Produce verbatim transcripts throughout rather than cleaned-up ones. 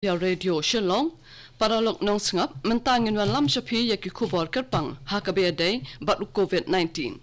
India Radio Shillong. Paralok nongsngap, mynta ngin wanlam sha phi ïa ki khubor kyrpang ha kaba ïadei bad u covid nineteen.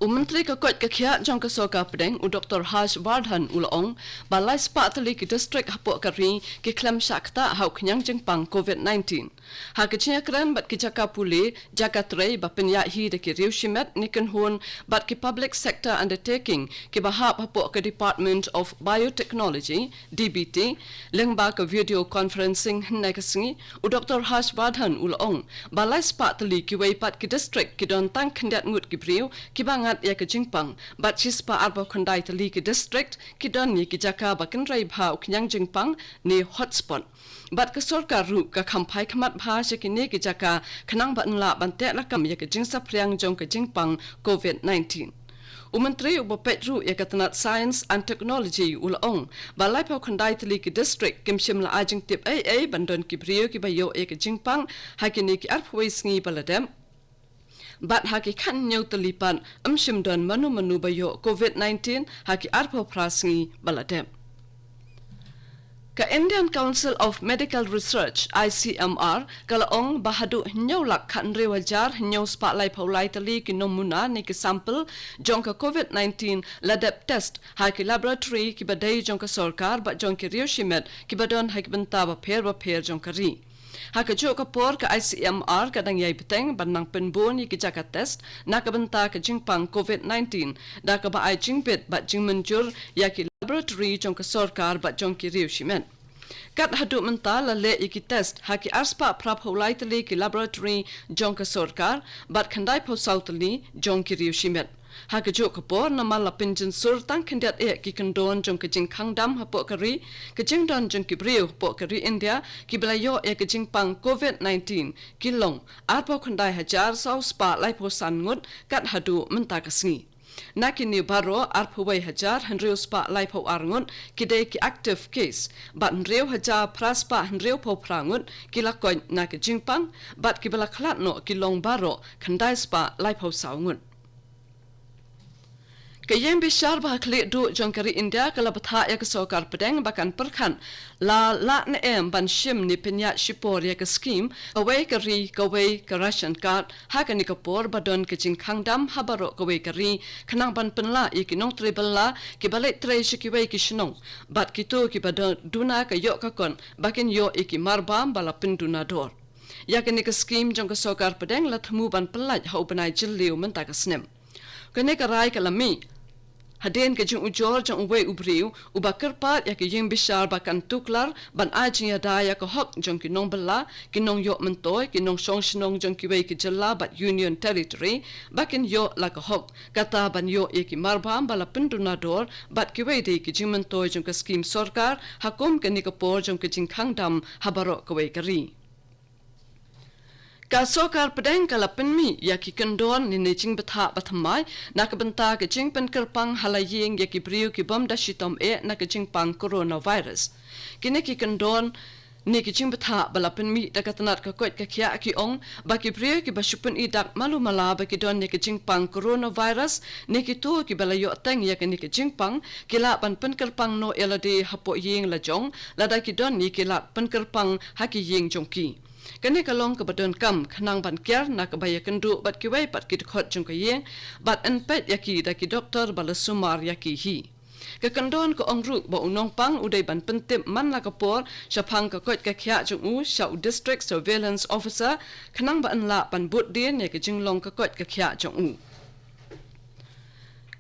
U Myntri ka koit ka khiah jong ka Sorkar Pdeng, u Doctor Harsh Vardhan, u la ong ba lai spah tylli ki district hapoh ka ri ki khlem shah ktah ha u khñiang jingpang covid nineteen. Ha ka jingïakren bad ki jaka pule, jaka trei ba pynïaid hi da ki riew shimet ne kynhun bad ki public sector undertaking kiba hap hapoh ka Department of Biotechnology, D B T, lyngba ka video conferencing hynne ka sngi, u Doctor Harsh Vardhan u la ong ba lai spah tylli kiwei pat ki district ki don tang khyndiat ngut ki briew kiba ngat ïa ka jingpang, bad shispah arphew khyndai tylli ki district ki don ïa ki jaka ba kynrei bha u khñiang jingpang ne hotspot. Bad ka sorkar ruh ka kham phai khmat bha sha kine ki jaka khnang ba yn lah ban teh lakam ïa ka jingsaphriang jong ka jingpang covid nineteen. U Myntri uba peit ruh ïa ka tnat Science and Technology u la ong ba laiphew khyndai tylli ki district kim shym la ai jingtip ei ei ban don ki briew kiba ïoh ïa ka jingpang ha kine ki arphew wei sngi ba la dep. Bad ha ki khathynñiew tylli pat ym shym don mano mano ba ïoh covid nineteen ha ki arphew phra sngi ba la dep. Ka Indian Council of Medical Research, I C M R, ka la ong ba haduh hynñiew lak khathynriew hajar hynñiew spah laiphew lai tylli ki nomuna ne ki sample jong ka covid nineteen la dep test ha ki laboratory kiba dei jong ka sorkar bad jong ki riew shimet kiba don ha ki bynta bapher bapher jong ka ri. Ha kajuh ka por ka I C M R ka dang ïai bteng ban nang pynbun ïa ki jaka test na ka bynta ka jingpang covid nineteen, da kaba ai jingbit bad jingmynjur ïa ki laboratory jong ka sorkar bad jong ki riew shimet. Kat haduh mynta la leh ïa ki test ha ki arspah phraphew lai tylli ki laboratory jong ka sorkar bad khyndaiphew saw tylli jong ki riew shimet. Ha kajuh ka por, namar la pynjynsur tang khyndiat eh ki kyndon jong ka jingkhang dam hapoh ka ri, ka jingdon jong ki briew hapoh ka ri India kiba la ïoh ïa ka jingpang covid nineteen ki long arphew khyndai hajar saw spah laiphew san ngut kat haduh mynta ka sngi. Na kine baroh, arphew wei hajar hynriew spah laiphew ar ngut ki dei ki active case, bad hynriew hajar phra spah hynriewphew phra ngut ki la koit na ka jingpang, bad kiba la khlad noh ki long baroh khyndai spah laiphew saw ngut. Ka ïing bishar ba ha khlieh duh jong ka ri India ka la bthah ïa ka sorkar pdeng ba kan pyrkhat la lah ne em ban shim ne pynïaid shipor ïa ka skhim kawei ka ri kawei ka ration card ha kane ka por ba don ka jingkhang dam ha baroh kawei ka ri, khnang ban pynlah ïa ki nongtrei bylla kiba leit trei sha kiwei ki shnong bad kito kiba don duna ka ïoh ka kot ba kin ïoh ïa ki marbam ba la pynduna dor. Ïa kane ka skhim jong ka sorkar pdeng la thmu ban pyllait ha u bnai Jylliew mynta ka snem. Kane ka rai ka la mih hadien ka jingujor jong uwei u briew uba kyrpad ïa ka ïing bishar ba kan tuklar ban ai jingïada ïa ka hok jong ki nongbylla, ki nongïoh myntoi, ki nongshong shnong jong kiwei ki jylla bad Union Territory ba kin ïoh la ka hok kata ban ïoh ïa ki marbam ba la pynduna dor bad kiwei de ki jingmyntoi jong ka skhim sorkar ha kum kane ka por jong ka jingkhang dam ha baroh kawei ka ri. Ka sorkar pdeng ka la pynmih ïa ki kyndon ne ne jingbthah ba thymmai na ka bynta ka jingpynkyrpang ha la ïing ïa ki briew ki bym da shitom eh na ka jingpang coronavirus. Kine ki kyndon ne ki jingbthah ba la pynmih da ka tnat ka koit ka khiah ki ong ba ki briew kiba shu pyni dak malu mala ba ki don ïa ka jingpang coronavirus ne kito kiba la ïoh teng ïa kane ka jingpang ki lah ban pynkyrpang noh ïa lade hapoh ïing la jong lada ki don ïa ki lad pynkyrpang ha ki ïing jong ki. Kane ka long kaba donkam khnang ban kiar na kaba ïakynduh bad kiwei pat ki dkhot jong ka ïing bad yn peit ïa ki da ki doktor ba la sumar ïa ki hi. Ka kyndon ka ong ruh ba u nongpang u dei ban pyntip man la ka por shaphang ka koit ka khiah jong u sha u District Surveillance Officer khnang ba yn lah ban bud dien ïa ka jinglong ka koit ka khiah jong u.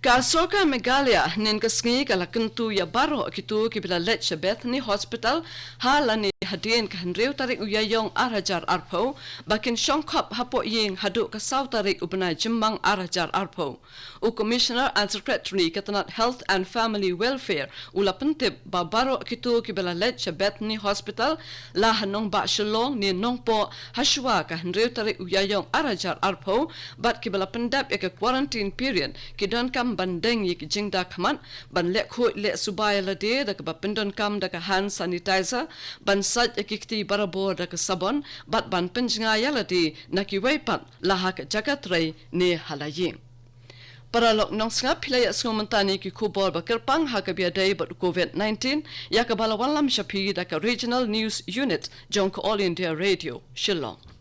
Ka sorkar Meghalaya hynnin ka sngi ka la kyntu ïa baroh kito kiba la leit sha Bethany Hospital ha lane hadien ka hynriew tarik u Ïaïong ar hajar arphew ba kin shong khop hapoh ïing haduh ka saw tarik u bnai Jymmang ar hajar arphew. U Commissioner and Secretary ka tnat Health and Family Welfare u la pyntip ba baroh kito kiba la leit sha Bethany Hospital la ha nongbah Shillong ne Nongpoh ha shuwa ka hynriew tarik u Ïaïong ar hajar arphew bad kiba la pyndep ïa ka quarantine period ki donkam ban deng ïa ki jingda khmat, ban leh khuid leh suba ïa lade da kaba pyndonkam da ka hand sanitizer, ban sait ïa ki kti barabor da ka sabon bad ban pynjngai ïa lade na kiwei pat la ha ka jaka trei ne ha la ïing. Paralok nongsngap, phi la ïa sngewbha mynta ïa ki khubor ba kyrpang ha kaba ïadei bad u covid nineteen, ïa kaba la wanlam sha phi da ka Regional News Unit jong ka All India Radio Shillong.